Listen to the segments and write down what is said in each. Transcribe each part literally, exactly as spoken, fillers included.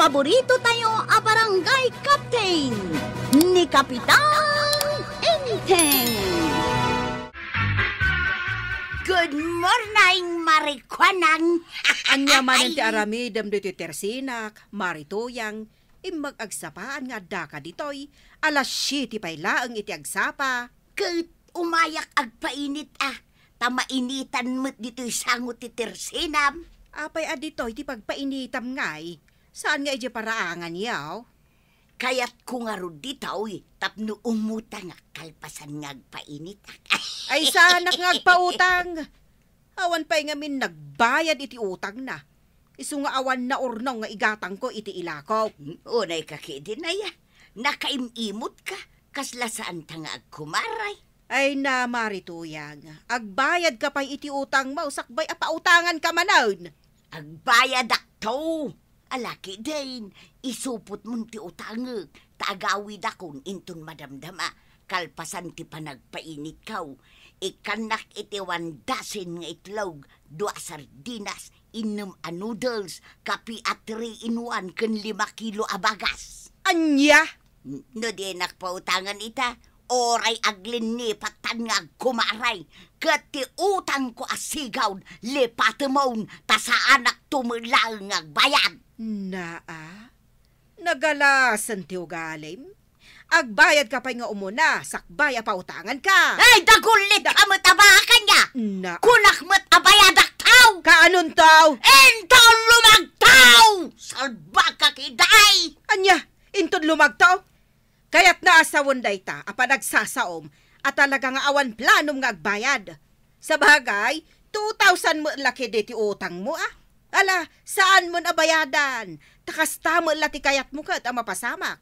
Paborito tayo a barangay captain, ni Kapitan Enteng. Good morning, Mari Kuanang. Ania manen ti Ay. aramidem ditoy Tersinak, Mari Tuyang, immag agsapaan nga addaka ditoy, alas siete pay laeng iti agsapa. Ket umayak agpainit a, ta mainitan met ditoy sango ti tersinam. Apay a ditoy ti pagpainitam ngay? Saan nga idiay paraangan yaw? Kayatko ngarud ditoy tapno umutangak kalpasan nga agpainitak. Ay, saanak nga agpautang? Awan pay ngamin nagbayad iti utangna. Isu nga awan naurnaw nga igatangko iti ilako. Unay ka ketdin aya. Nakaim-imot ka. Kasla saanta nga agkumaray. Ay na, Mari Tuyang, agbayad ka pay iti utangmo sakbay a pautangan ka manen. Agbayadak to. Ala ketdin, isupotmon ti utangek, ta agawidakon inton madamdama, kalpasan ti panagpainitko. Ikkannak iti one dozen nga itlog, dua a sardinas, innem a noodles, kape a three-in-one, ken lima kilo a bagas. Ania? N-, no dinak pautangan ita, oray aglinnipattan nga agkumaray, ket ti utangko a sigawd, lipatemon, ta saanak to met laeng nga agbayad. Naa, nagalasen ti ugalim. Agbayad ka pay nga umuna, sakbay a pautangan ka. Ay, dagullit Da- ka met a baka nia! Na- Kunak met a bayadak tao! Kaanonto? Inton lumagtaw! Salbaka ketdi! Ania, inton lumagtaw? Kayatna a sawen dayta a panagsasaom a talaga nga awan planom nga agbayad. Sabagay, two thousand met la ketdi ti utangmo, a. Ala, saanmon a bayadan, ta kasta met la ti kayatmo ket a mapasamak.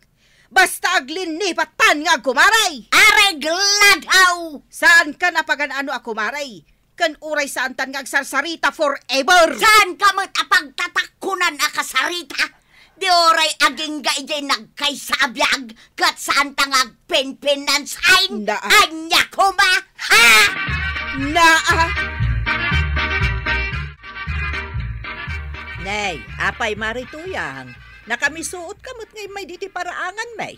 Basta aglinnipattan nga agkumaray! Areglado! Saankan a pagan-ano a kumaray, ken uray saantan nga agsarsarita forever. Saanka met a pagtatakkunan a kasarita? Di uray agingga idiay nagkaysa a biag, ket saanta nga agpenpenansain? Naa. Ania koma? Ha? Naa. Nay, apay Mari Tuyang, nakamisuot ka met nga immay ditoy paraangan, may?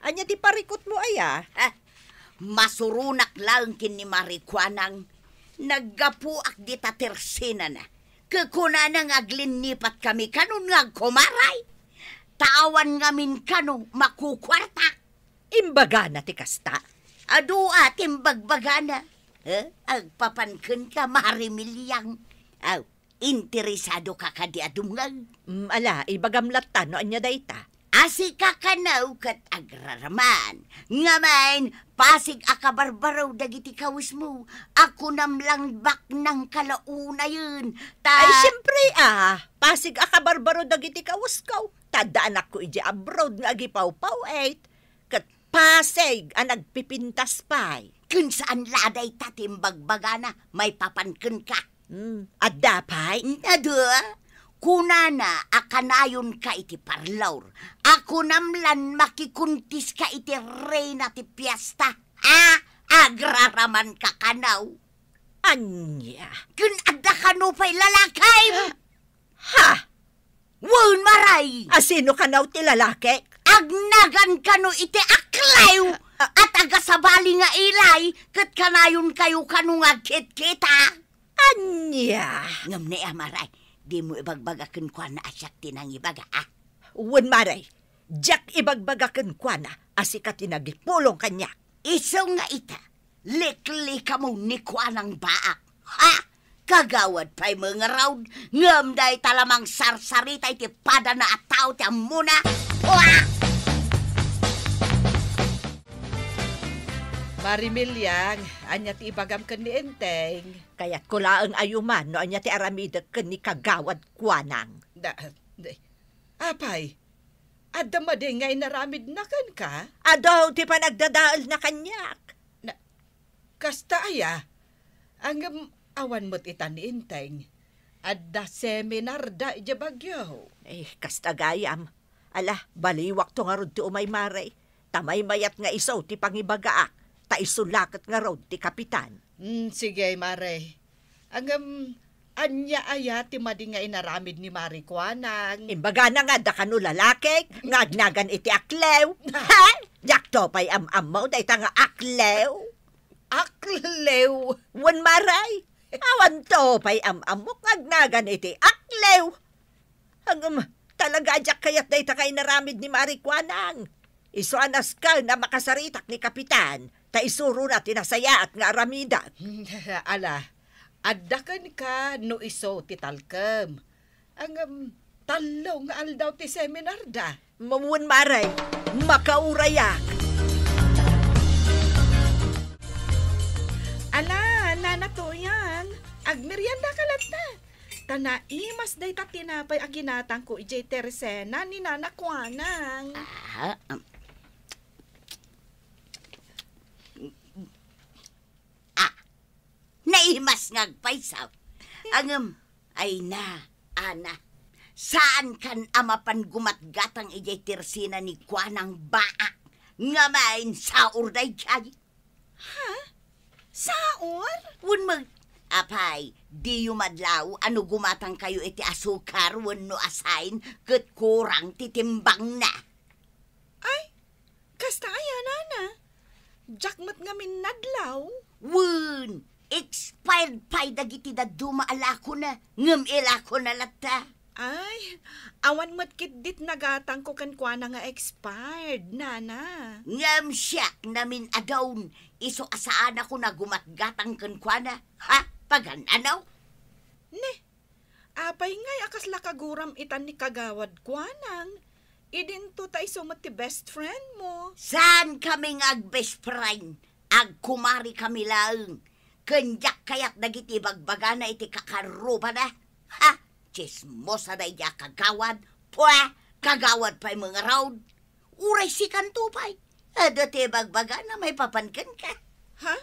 Ania ti parikutmo aya? Ah, masuronak laeng ken ni Mari Kuanang. Naggapuak dita tersenana. Ket kunana nga aglinnipat kami kanon nga agkumaray. Ta awan ngamin kano makukuarta. Imbagana ti kasta? Adu a ti imbagbagana. Eh, agpapan kenka, Mari Miliang. Aw, interesado ka kadi a dumngeg? Mm, ala, ibagam latta no ania dayta. Asika kano ket agraraman. Ngamin, pasig a kabarbaro dagiti kawesmo. Akunam lang baknang kalaunayen. Ta Ay, siempre, ah, pasig a kabarbaro dagiti kawesko. Ta adda anakko idiay abroad nga agipawpaw-et. Ket pasig a nagpipintas pay. Ken saan la dayta ti imbagbagana, maipapan kenka. Hmm, adda pay? Adu, kunana a kanayonka iti parlor. Akunam lan makikuntiska iti reyna ti piesta. Ah, agraramanka kano. Ania? Ken adda kano pay lalaki? Ha? Wen, Maray! A sino kano ti lalaki? Agnagan kano iti aklew a tagasabali nga ilay, ket kanayonkayo kano nga agkitkita. Ania? Ngem ni a, Maray, dimo ibagbaga kenkuana a siak ti nangibaga, a? Wen, Maray, diak ibagbaga kenkuana a sika ti nagipulong kaniak. Isu nga ita, liklikamo ni Kuanang baak. Ha? Kagawad pay mengarud, ngem dayta la mangsarsarita iti padana a tao ti ammona. Pua! Mari Miliang, ania ti ibagam ken ni Enteng? Kayatko laeng a yuman no ania ti aramidek ken ni Kagawad Kuanang. Da, da, apay, adda madi nga inaramidna kenka? Adu ti panagdadaelna kaniak. Na, kasta aya? Ngem awan met ita ni Enteng. Adda seminarda idiay Baguio. Eh, kasta gayam. Ala, baliwakto ngarud ti umay, Mare. Ta maymayat nga isu ti pangibagaak, ta isu la ket ngarud ti kapitan. Mm, sige, Mare. Ngem, Ania aya ti madi nga inaramid ni Mari Kuanang? Imbagana nga adda kano lalaki nga agnagan iti aklew. Ha? Diakto pay am-ammo dayta nga aklew. Aklew? Wen, Mari. Awanto pay am-ammok nga agnagan iti aklew. Ngem, talaga a diak kayat dayta nga inaramid ni Mari Kuanang. Isu a nasken a makasaritak ni Kapitan, ta isurona ti nasayaat nga aramidek. Ala, adda kenka no isu ti talkem. Ngem, tallo nga aldaw ti seminarda. Wen, Mari, makaurayak. Ala, Nana Tuyang, agmeriendaka latta. Ta naimas dayta tinapay a ginatangko idiay tersena ni Nana Kuanang. Ah, um, ah, naimas nga agpayso. Ngem, ay na, Ana, saankan a mapan gumatgatang idiay tersena ni Kuanang Baa nga main saor daydiay. Ha? Saor? Wen, mag-, apay, diyo madlaw a no gumatangkayo iti asukar wenno asain ket kurang ti timbangna? Ay, kasta aya, Nana? Diak met ngamin nadlaw. Wen, expired pay dagiti dadduma a lakona, ngem ilakona latta. Ay, awan met ketdi ti nagatangko kenkuana nga expired, Nana. Ngem siak namin-adun, isu a saanakon a gumatgatang kenkuana. Ha? Pagan-ano? Ne, apay ngay a kasla kaguram itan ni Kagawad Kuanang? Idinto ta isu met ti best friend mo. Saankami nga ag-best friend? Agkumarikami laeng. Ken diak kayat dagiti ibagbagana iti kakarrubana. Ha? Tsismosa daydiay a kagawad. Pue, kagawad pay mangarud. Uray sikanto pay. Adda ti ibagbagana maipapan kenka. Ha?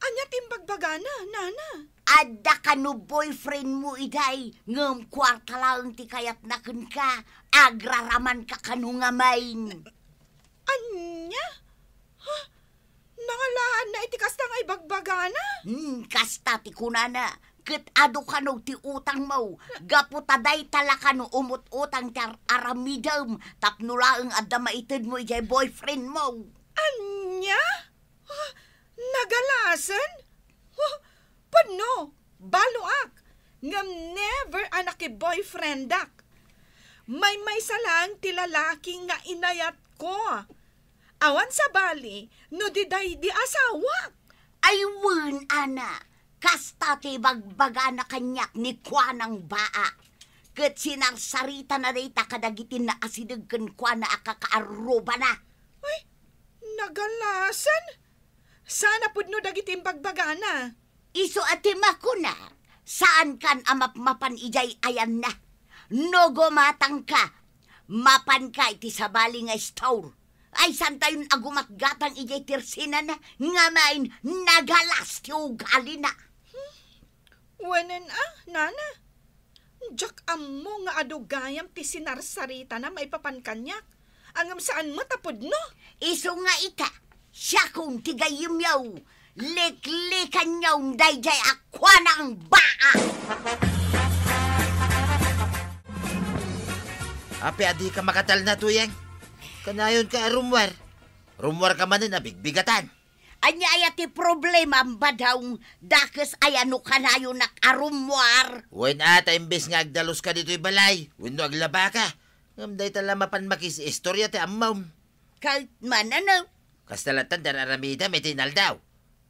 Ania ti imbagbagana, Nana? Adda kano boyfriend mo idiay, ngem kuarta laeng ti kayatna kenka. Agraramanka kano ngamin. Ania? Ha? Nangalaanna iti kasta nga ibagbagana? Hmm, kasta ti kunana. Ket adu kano ti utangmo. Gapu ta dayta la kano umut-utang ti ar-, aramidem tapno laeng adda maitedmo idiay boyfriend mo. Ania? Ha? Nagalasen? Ha? Pudno, baloak, ngem never a nakiboyfriendak. Maymaysa laeng ti lalaki nga inayatko. Awan sabali no di daydi asawak. Ay wen, Ana, kasta ti ibagbagana kaniak ni Kuanang Baa. Ket sinarsaritana dayta kadagiti naasideg kenkuana a kakaarrubana. Ay, nagalasen? Saan a pudno dagiti imbagbagana? Isu a ti makunak, saankan a mapmapan idiay ayanna. No gumatangka, mapanka iti sabali nga store. Ay, saantayon a gumatgatang idiay tersenana, ngamin nagalas ti ugalina. Hmm. Wenen a, Nana? Diak ammo nga adu gayam ti sinarsaritana maipapan kaniak. Ngem saan met a pudno? Isu nga ita, siakon ti gayyemyo. Liklikanyon daydiay a kuanang baa! Apay a dika makatalna, Tuyang? Kanayonka a rummuar. Rummuarka manen a bigbigatan. Ania aya ti problema, Badong? Dakes aya no kanayonak a rummuar? Wen a, ta imbes nga agdaluska ditoy balay, wenno aglabaka, ngem dayta la mapan makiistorya ti ammom. Ket manano? Kasta latta ti ar-aramidem iti inaldaw.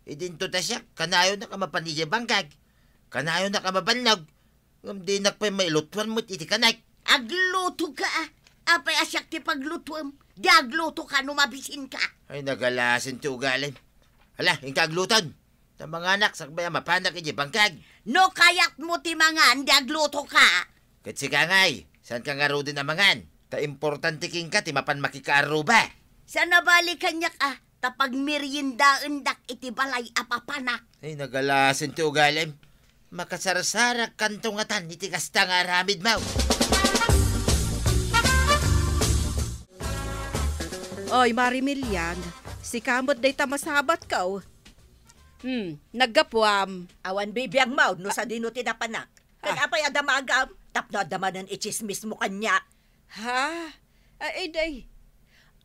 Idinto ta siak, kanayonak a mapan idiay bangkag. Kanayonak a mabannog. Ngem dinak pay mailutuan met iti kanek. Aglutoka, a. Apay a siak ti paglutuem? Di aglutoka no mabisinka. Ay, nagalasen ti ugalim. Hala, inka agluton. Ta manganak sakbay a mapanak idiay bangkag. No kayatmo ti mangan, di aglutoka. Ket sika ngay, saanka ngaruden a mangan? Ta importante kenka ti mapan makikaarruba. Saan a bali kaniak, a. Ta pagmeriendaendak iti balay a papanak. Ay, nagalasen ti ugalim. Makasarsarakanto ngatan iti kasta nga aramidmo. Oy, Mari Milian, sika met dayta masabatko. Hmm, naggapuam. Awan bibiangmo no sadino ti napanak. Ken Ah. apay a damagam? Tapno adda manen itsismismo kaniak. Ha? Ay, day.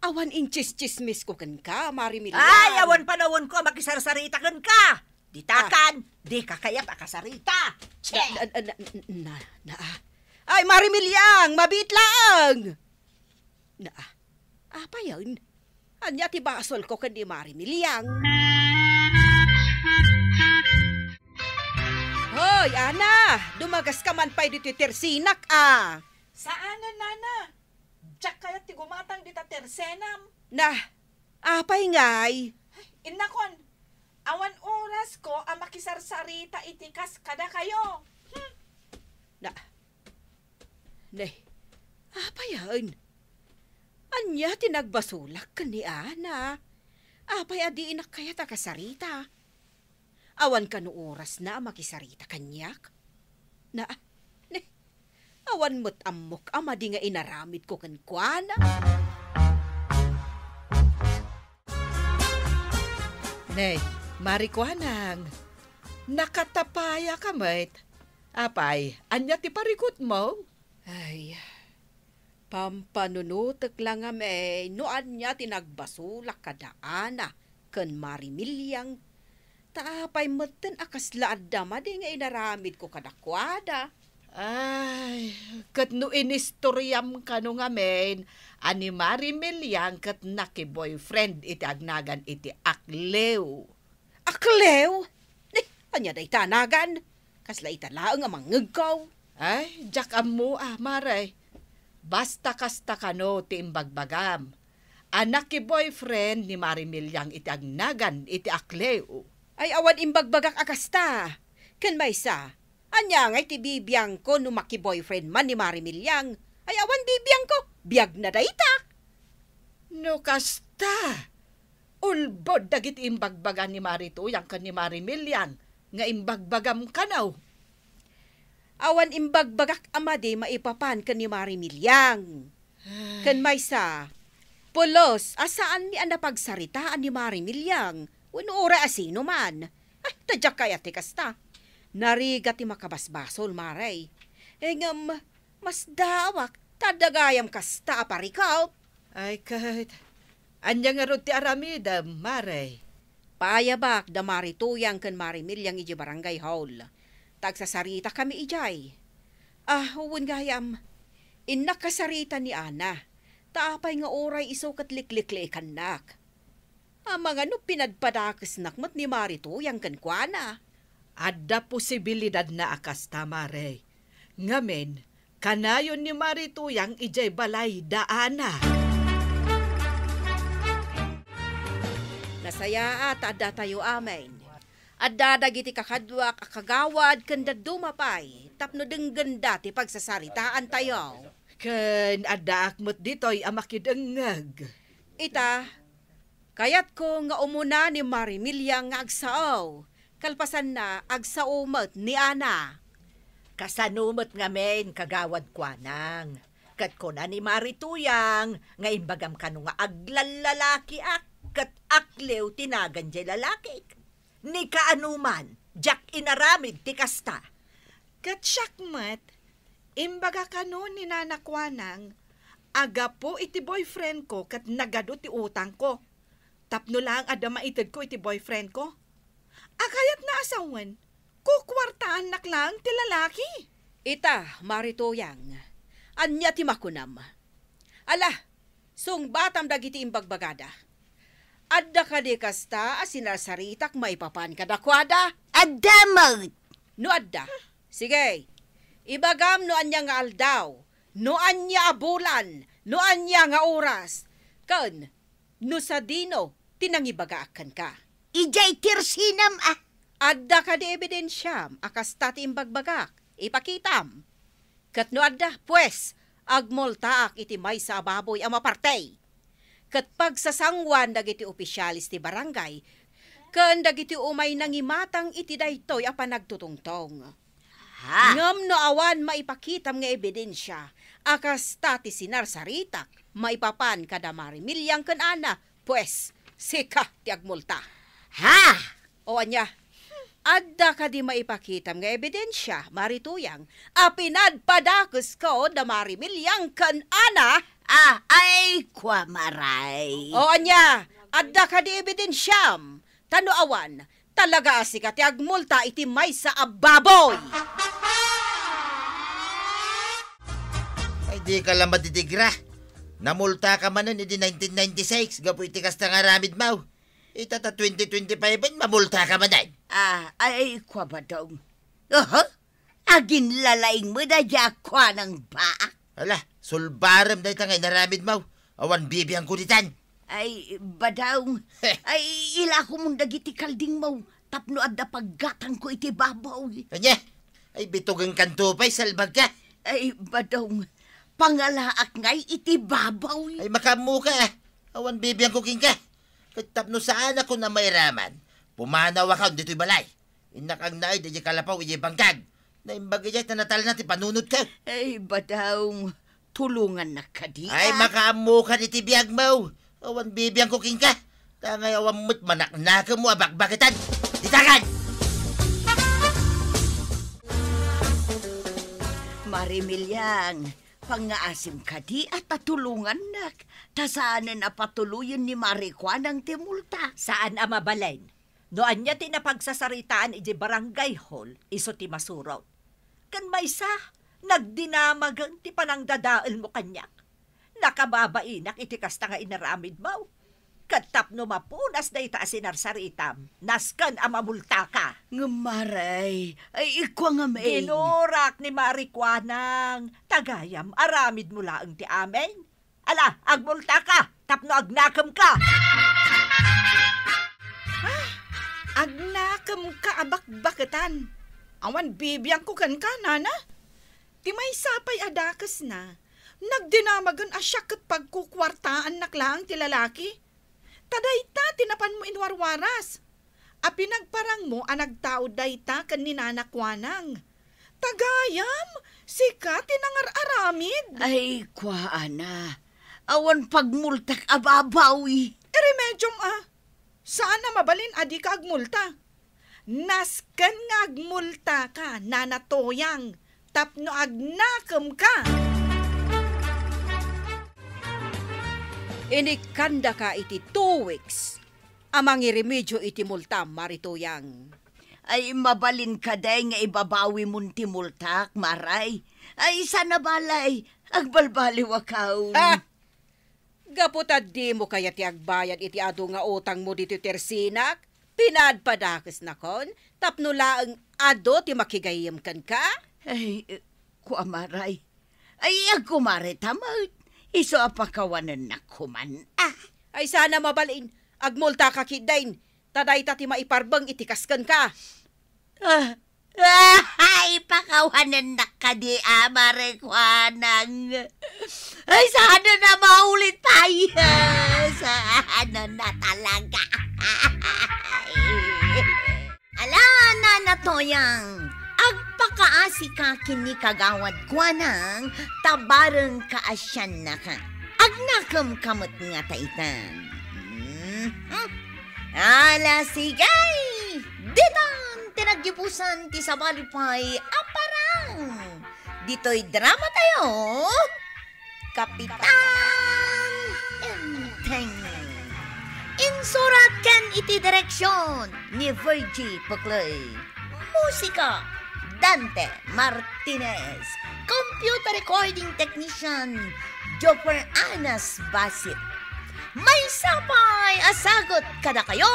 Awan intsistsismisko kenka, Mari Miliang. Ay, awan panawenko a makisarsarita kenka. Ditakan, Ah. dika kayat a kasarita. Che! Na, na, na, na, na, ah. Ay, Mari Miliang, mabiit laeng. Na, ah. Apayen? Ania ti basolko ken ni Mari Miliang? Hoy, Ana, dumagaska man pay ditoy tersinak, a. Saanen, Nana. Diak kayat ti gumatang dita tersenam. Na, apay ngay? Innakon, awan orasko a makisarsarita iti kas kadakayo. Hmm. Na, ne, apayen? Ania ti nagbasolak ken ni Ana? Apay a dinak kayat a kasarita? Awan kano orasna a makisarita kaniak? Na, ne, awan met ammok a madi nga inaramidko kenkuana. Ne, Mari Kuanang, nakatapayaka met. Apay, ania ti parikutmo? Ay, pampanunotek la ngamin no ania ti nagbasolak kada Ana ken Mari Miliang. Ta apay metten a kasla adda madi nga inaramidko kadakuada? Ay, ket no inistoriam kano ngamin a ni Mari Miliang ket nakiboyfriend iti agnagan iti Aklew. Aklew? Ni, ania dayta nagan? Kasla ita laeng a mangngegko. Ay, diak ammo a, Mare. Basta kasta kano ti imbagbagam. A nakiboyfriend ni Mari Miliang iti agnagan iti Aklew. Ay, awan imbagbagak a kasta. Ken maysa, ania ngay ti bibiangko no makiboyfriend man ni Mari Miliang? Ay, awan bibiangko. Biagna dayta. No kasta, ulbod dagiti imbagbaga ni Mari Tuyang ken ni Mari Miliang nga imbagbagam kano. Awan imbagbagak a madi maipapan ken ni Mari Miliang. Ay. Ken maysa, pulos a saanmi a napagsaritaan ni Mari Miliang wenno uray a sinoman. Ay, ta diak kayat ti kasta. Narigat ti makabasbasol, Mare. Eh, ngem, masdaawak ta adda gayam kasta a parikut. Ay, ket, ania ngarud ti aramidem, Mare? Paayabak da Mari Tuyang ken Mari Miliang idiay barangay hall. Ta agsasaritakami idiay. Ah, wen gayam. Innak kasarita ni Ana. Ta apay nga uray isu ket likliklikannak. Amangan no pinadpadakesnak met ni Mari Tuyang kenkuana. Adda posibilidadna a kasta, Mare. Ngamin, kanayon ni Mari Tuyang idiay balay da Ana. Nasayaat ta addatayo amin. Adda dagiti kakaduak a kagawad ken dadduma pay tapno denggenda ti pagsasaritaantayo. Ken addaak met ditoy a makidengngeg. Ita, kayatko nga umuna ni Mari Miliang nga agsao, kalpasanna, agsao met ni Ana. Kasano met ngamin, Kagawad Kuanang? Ket kuna ni Mari Tuyang nga imbagam kano nga aglallalakiak, ket Aklew ti nagan diay lalakik. Ni kaano man, diak inaramid ti kasta. Ket siak met, imbaga kano ni Nana Kuanang a gapu iti boyfriendko ket nagadu ti utangko. Tapno laeng adda maitedko iti boyfriendko. A kayatna a sawen, kukuartaannak laeng ti lalaki. Ita, Mari Tuyang, ania ti makunam? Ala, sungbatam dagiti imbagbagada. Adda kadi kasta a sinarsaritak maipapan kadakuada? Adda met! No adda, sige, ibagam no ania nga aldaw, no ania a bulan, no ania nga oras, ken no sadino ti nangibagaak kenka. Idiay tersinam a. Adda kadi ebidensiam a kasta ti imbagbagak? Ipakitam. Ket no adda, pues, agmultaak iti maysa a baboy a maparti. Ket pagsasanguan dagiti opisiales ti barangay ken dagiti umay nangimatang iti daytoy a panagtutungtong. Ha? Ngem no awan maipakitam nga ebidensia a kasta ti sinarsaritak maipapan kada Mari Miliang ken Ana, pues, sika ti agmulta. Ha? O ania, adda kadi maipakitam nga ebidensia, Mari Tuyang, a pinadpadakesko da Mari Miliang ken Ana? Ah, ay, kua, Maray. O ania, adda kadi ebidensiam? Ta no awan, talaga a sika ti agmulta iti maysa a baboy. Ay, dika la madidikra. Namultaka manen idi nineteen ninety-six gapu iti kasta nga aramidmo. Ita ta twenty twenty-five, mamultaka manen. Ah, ay, kua, Badong. Aha? Aginlalaing met dayta a kuanang baak. Ala, sulbarem dayta nga inaramidmo. Awan bibiangko ditan. Ay, Badong. Heh. Ay, ilakomon dagiti kaldingmo tapno adda paggatangko iti baboy. Ania? Ay, bitugenkanto pay, salbagka. Ay, Badong, pangalaak ngay iti baboy. Ay, makaammoka. Awan bibiangko kenka. Ket tapno saanakon a mairaman, pumanawakon ditoy balay. Innak agnaed idiay kalapaw idiay bangkag. Naimbag idiay ta natalna ti panunotko. Ay, Badong, tulongannak kadi, ah. Ay, makaammokan iti biagmo. Awan bibiangko kenka. Tangay awan met manaknakemmo a bakbaketan. Ditakan! Mari Miliang, pangngaasim kadi a ta tulongannak. Ta saanen a patuloyen ni Mari Kuanang ti multa. Saan a mabalin. No ania ti napagsasaritaan idiay barangay hall, isu ti masurot. Ken maysa, nagdinamagen ti panangdadaelmo kaniak. Nakababainak iti kasta nga inaramidmo. Ket tapno mapunas dayta a sinarsaritam, nasken a mamultaka. Ngem, Maray, ay, ikua ngamin. Ginurak ni Mari Kuanang, ta gayam, aramidmo laeng ti amin. Ala, agmultaka tapno agnakemka. Ah, agnakemka a bakbaketan. Awan bibiangko kenka, nana. Ti maysa pay a dakesna, nagdinamagen a siak ket pagkukuartaannak laeng ti lalaki. Ta dayta ti napanmo inwarwaras a pinagparangmo a nagtaud dayta ken ni Nana Kuanang. Ta gayam, sika ti nangar-aramid. Ay, kuana, awan pagmultak a babawi. Iremediom a, saan a mabalin a dika agmulta. Nasken nga agmultaka, Nana Toyang, tapno agnakemka. Inikkandaka iti two weeks a mangiremedio iti multam, Mari Toyang. Ay, mabalin kadi nga ibabawimon ti multak, Maray? Ay, saan a balay, agbalbaliwakon. Ha? Gapu ta dimo kayat ti agbayad iti adu nga utangmo ditoy tersinak, pinadpadakesnakon tapno laeng adu ti makigayyem kenka? Ay, eh, kua, Maray. Ay, agkumarita met. Isu a pakawanennak koman. Ah. Ay, saan a mabalin, agmultaka ketdin, ta dayta ti maiparbeng iti kas kenka. Ah, ah, ipakawanennak kadi a, Mari Kuanang. Ay, saan a maulit pay. Saan a talaga. Ala, Nana Toyang, agpakaasika ken ni Kagawad Kuanang, ta bareng kaasiannaka. Agnakemka met ngata itan. Mhm. Ala, sige! Ditan ti naggibusan ti sabali pay a parang ditoy drama tayo, Kapitan Enteng. Insurat ken iti direksion ni Virgie Puclay. Musika, Dante Martinez. Computer recording technician, Jopper Anas Basit. Maysa pay a sagut kadakayo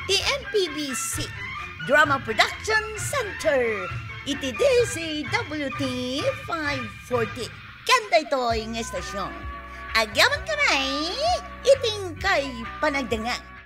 ti M P B C Drama Production Center iti D Z W T five forty. Ken daytoy nga estasion, agyamankami iti inkay panagdengngeg.